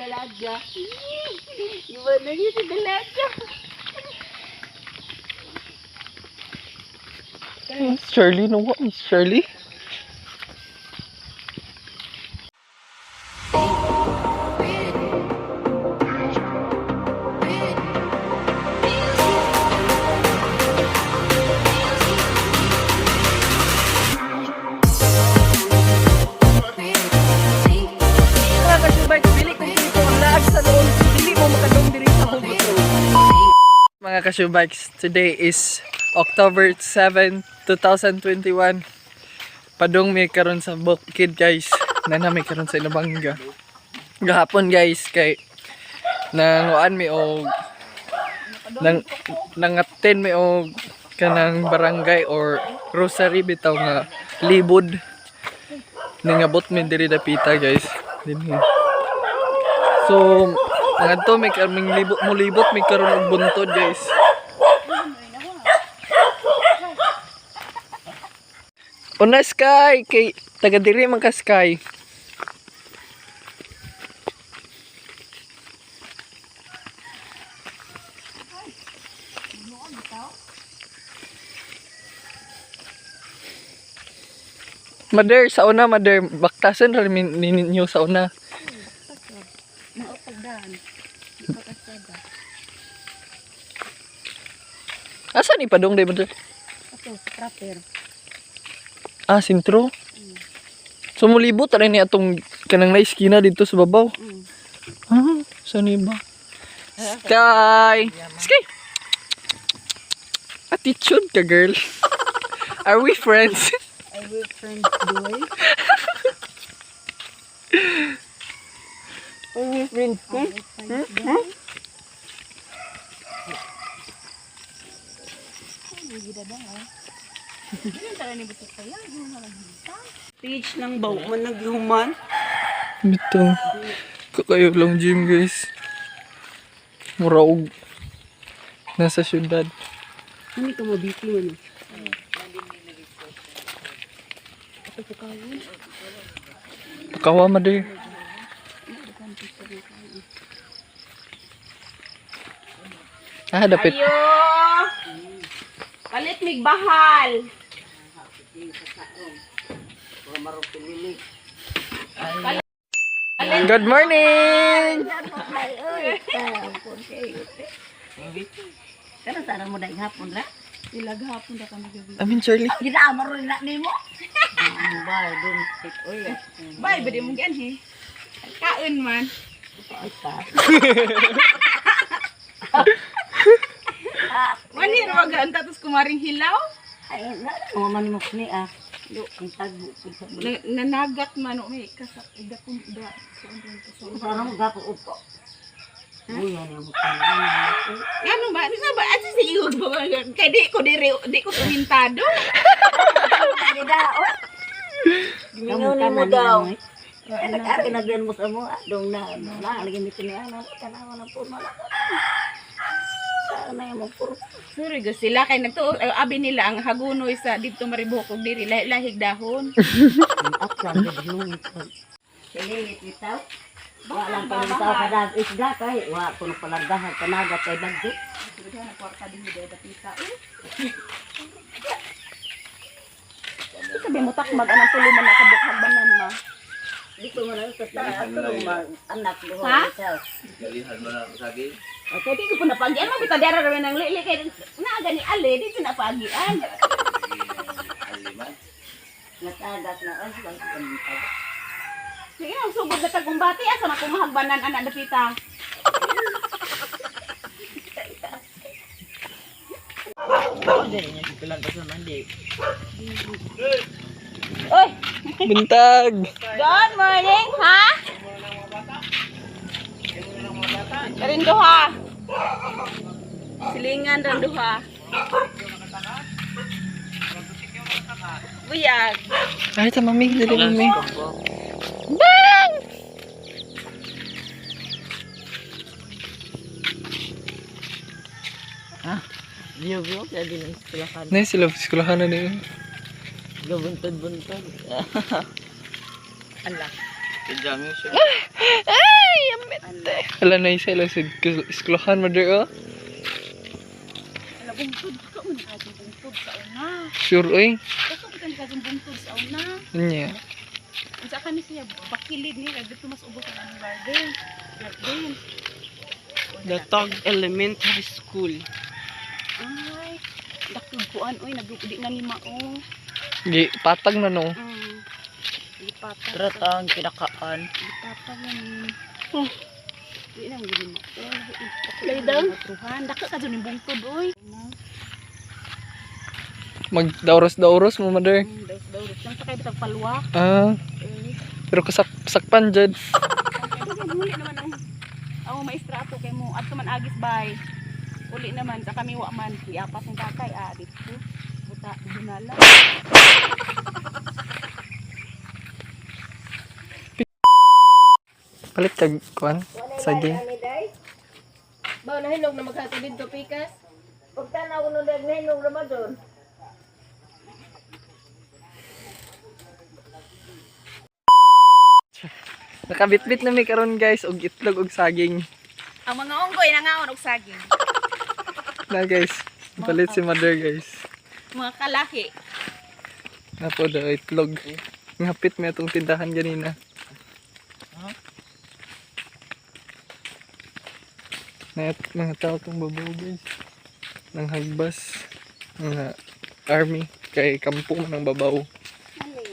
Dalaga. Iwan na yun si Dalaga. Miss Shirley, no what? Miss Shirley? Mga kasubay, dili ko dito ang laag sa loob, dili mo makadong diri sa hugot road. Mga kasubikes, today is October 7, 2021. Padung mi karon sa bukid guys. Nana mi karon sa Inabanga. Gahapon guys kay nanguan mi og nang nangaten mi og kanang barangay or rosary bitaw nga libod. Ningabot mi diri dapita guys. Dinhi. So, ngadto may kaming libot mo libot may karon og buntod guys. Una Sky kay taga diri man ka Sky. Mother, sa una, mother, baktasan ra ninyo sa una. Asa ni padong day mother? Ato, sa trapper. Ah, sintro. So mulibot rin ni atong kanang naiskina dito sa babaw. Ah, saan ba? Sky! Sky! Attitude ka, girl. Are we friends? I will friends boy. Are we friends? Page ng baw man naghuman. Ito. Kakayo lang gym, guys. Mura og nasa syudad. Ano ka mabiti man? Pakawa, mother. Ah, dapit. Ayo! Palit mig bahal. Good morning! Kana sana mo dahil hapon ra? Ilag hapon ra kami gabi. Amin, Charlie. Ginaama ron na nimo. Bay dum oy. Bay, badi mo gan he. Kaon man. Mani ra magaan tapos kumaring hilaw. Ay na mo man mo ni ah. Ang tagbo pud sa Nanagat man o may kasak ida kun da. Sana mo gapo upo. Buya ni mo. Ngano ba? Ano ba? Asa si igog ba? Kay di ko diri di ko kumintado. Gimingon mo daw. Nag-ari nagyan mo sa mo dong na na lagi ni ni ana tanawa na po na. Sana mo puro. Sorry go sila kay nagtuo abi nila ang hagunoy sa didto Maribohok ug diri lahig dahon. Aklan gid Silinit bitaw. Wa lang pa ng tao kadag isda kay wa kuno palargahan kanaga kay bagyo. Sabi mo takmag anang tulo man nakabuk hagbanan ma. Di ko mo na sa anak ko. Ha? Galihan mo na saging. Okay, di ko po napagian mo bitaw dara ra nang lili kay naa gani ali di ko napagian. Aliman. Natagat na ay bang kantag. Sige, ang sugod na tagumbati asa man kung mahagbanan anak dapita. Oy, Buntag! good morning, ha? Karin duha. Silingan rin duha. Buyag. Ay, ta, mami. Dali, mami. Bang! Liyo-liyo, kaya din ang eskwelahan. Nay, sila eskwelahan na niyo. Gabuntod-buntod. Ala. Kajami siya. Ay, amit. Ala na isa ila sa eskulahan mother oh. Ala bungtod ka man kadtong bungtod sa una. Sure oy. Kaso kita kadtong bungtod sa una. Nya. Unsa ka ni siya bakilid ni kay dito mas ubos ang among garden. Garden. Datog Elementary School. Ay, daktog kuan oy nagdi na ni mao. Gi patag na no. Gipatag. Tratang kinakaan. Gipatag na ni. Oh. Di na gid mao. Laydang. Truhan, dako ka jud ning bungtod oy. Mag dauros-dauros mo mother. Daus-daus lang sa kay bitag palwa. Ah, Eh, pero kasak sakpan jud. uli naman ang ang maestra ato kay mo adto man agis bay. Uli naman sa kami wa man giapas ng tatay ah dito. Buta dunala. Palit kag kuan saging. Ba nahinog na maghatod dito pikas? Pagtanaw ko nung nahinog naman doon. Nakabitbit na mi karon guys og itlog og saging. Ang mga unggoy nangaon og saging. Na guys, palit si mother guys. Mga kalaki. Napo daw itlog. Ngapit mi atong tindahan ganina. Na mga tao tong babaw guys. Nang hagbas mga army kay kampo man ang babaw.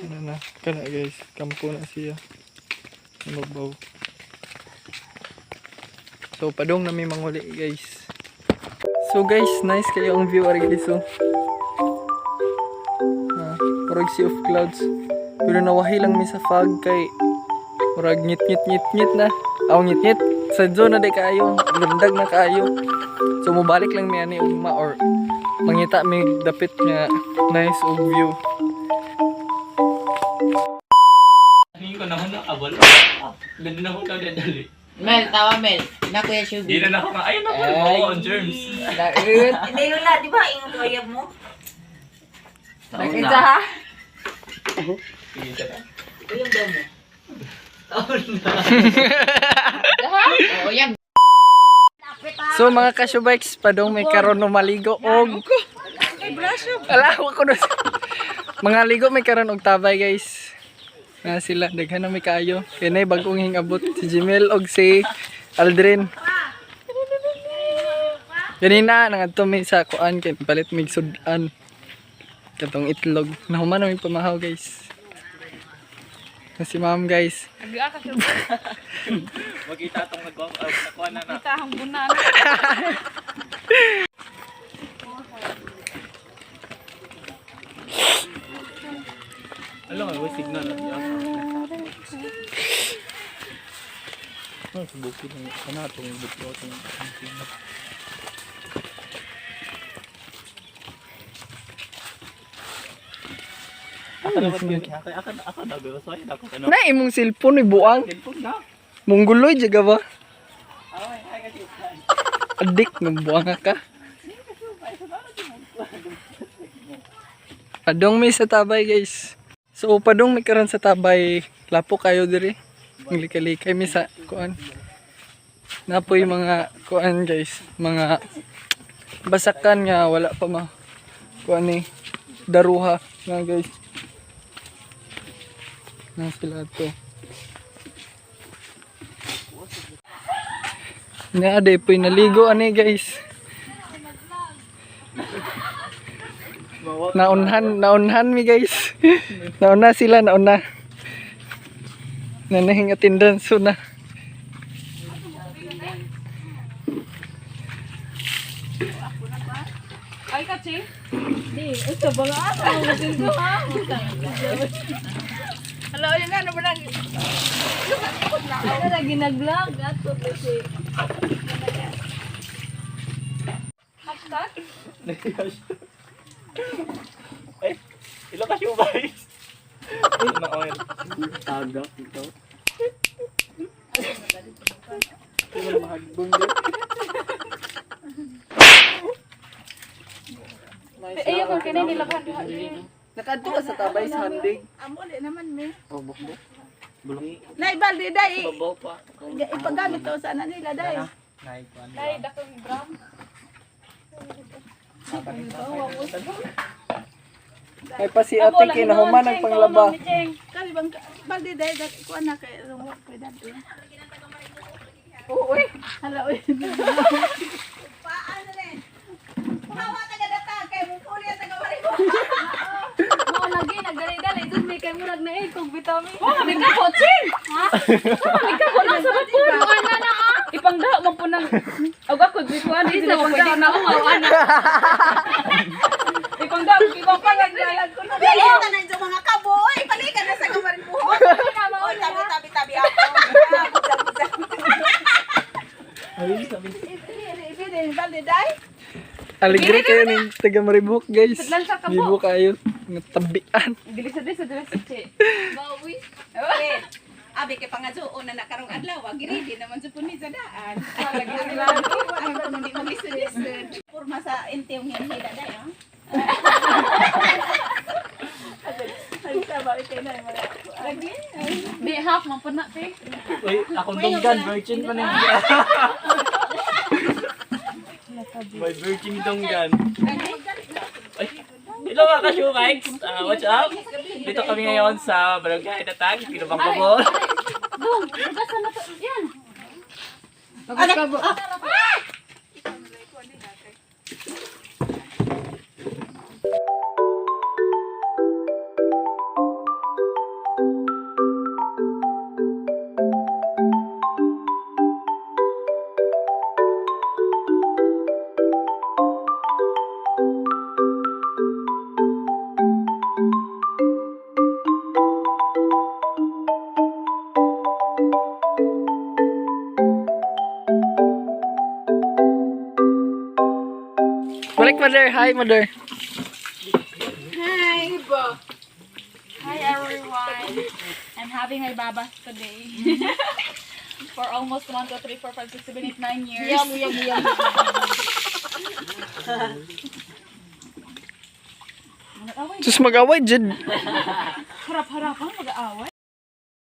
Ano na kana guys, kampo na siya. Ang babaw. So padong na mi manguli guys. So guys, nice kayo ang view ari guys oh. Ah, murag sea of clouds. Pero nawahi lang mi sa fog kay murag ngit ngit ngit ngit na. Aw ngit ngit sa zone na di kaayo, lundag na kaayo. So mobalik lang mi ani ugma or mangita mi dapit nga nice og view. Hindi ko na ako nakabal. Ganda na ako na dali. Mel, tawa Mel. Na Kuya Shubi. Hindi na ako nga. Ayun ako. Oo, ang germs. Daet. Hindi lola, di ba? Ingon ko ayab mo. Isa ha? Sige, tara. Uyab daw mo. Oo, yan. So mga kasyubikes, padong may karon no maligo og Ala, wa ko na. Mga ligo may karon og tabay guys. Na sila daghan na may kaayo. Kay nay bagong hingabot si Jimel og si Aldrin. Ganina nangadto mi sa kuan kay palit mig sudan. Katong itlog. Nahuman na mi pamahaw guys. Na si ma'am guys. Aga ka siya. Magkita itong nagkuha na na. Kita ang bunan. Alam mo, signal. Na imong cellphone ibuang. Mongoloy jaga ba? Adik ng buang ka. Padong may sa tabay guys. So padong may karon sa tabay, lapo kayo diri. Nglikalikay mi sa kuan. Napoy mga kuan guys, mga basakan nga wala pa ma kuan ni daruha nga guys. Na sila to. Nga ade po'y naligo ani guys. Naunhan, naunhan mi guys. Nauna sila, nauna. Nanahing attendance na. Ay ka, Chi. Di, ito ba nga? Ano yun ano ba nang... Ano lagi nag-vlog? Ato, kasi. Hashtag? Ay, ilang ka guys? Ano oil? Aga ito. Eh, ayaw ko kinay nilakhan. Nakadto ka sa tabay sa handig. Amo ulit naman, me. Oh, bukbo. Nay balde dai. Ipagamit to sa ana nila dai. Dai dakong drum. May pa si ate kay nahuman ang panglaba. Kali bang balde dai kuan na kay rungwa kay dad. Oo, uy. Hala, uy. Paano na eh? Hawa taga datag kay mo puli ang taga Maribo. Mao lagi nagdali-dali dun may kay murag na eh kog vitamin. Wa mi ka coaching. Ha? Wa mi ka kuno sa vapor. Ana na ah. Ipangdaw man po nang og ako di ko ani Isa pangdaw na umaw ana. Ipangdaw ipangpangag ko na. Dili ka na yung mga kaboy, palikan na sa Maribo. Oy, tabi tabi tabi ako. Ah, buta, buta. Ibili balde dai. Aligre kayo ng taga Maribohok, guys. Sadlan sa kabo. Bibo kayo. Nga tabian. Dili sa dili sa dili sa che. Bawi. Eh, Abi kay pangazuon na nakarong adlaw, giridi naman sa puni sa daan. Ang kuno di maglisod-lisod. Porma sa intiyong hinhida dai, oh. Di half man pud na te. Uy, akong donggan, virgin pa na yun. May virgin donggan. Ay, hello mga ka-shoebikes! What's up? Dito kami ngayon sa Barangay Datag, Pinabang Kabor. Dong, hugasan na to. Yan. Balik, mother. Hi, mother. Hi everyone. I'm having my baba today. For almost 1, 2, 3, 4, 5, 6, 7, 8, 9 years. Yum, yum, yum. Sus mag-away, Jed. Harap-harapan mag-aaway.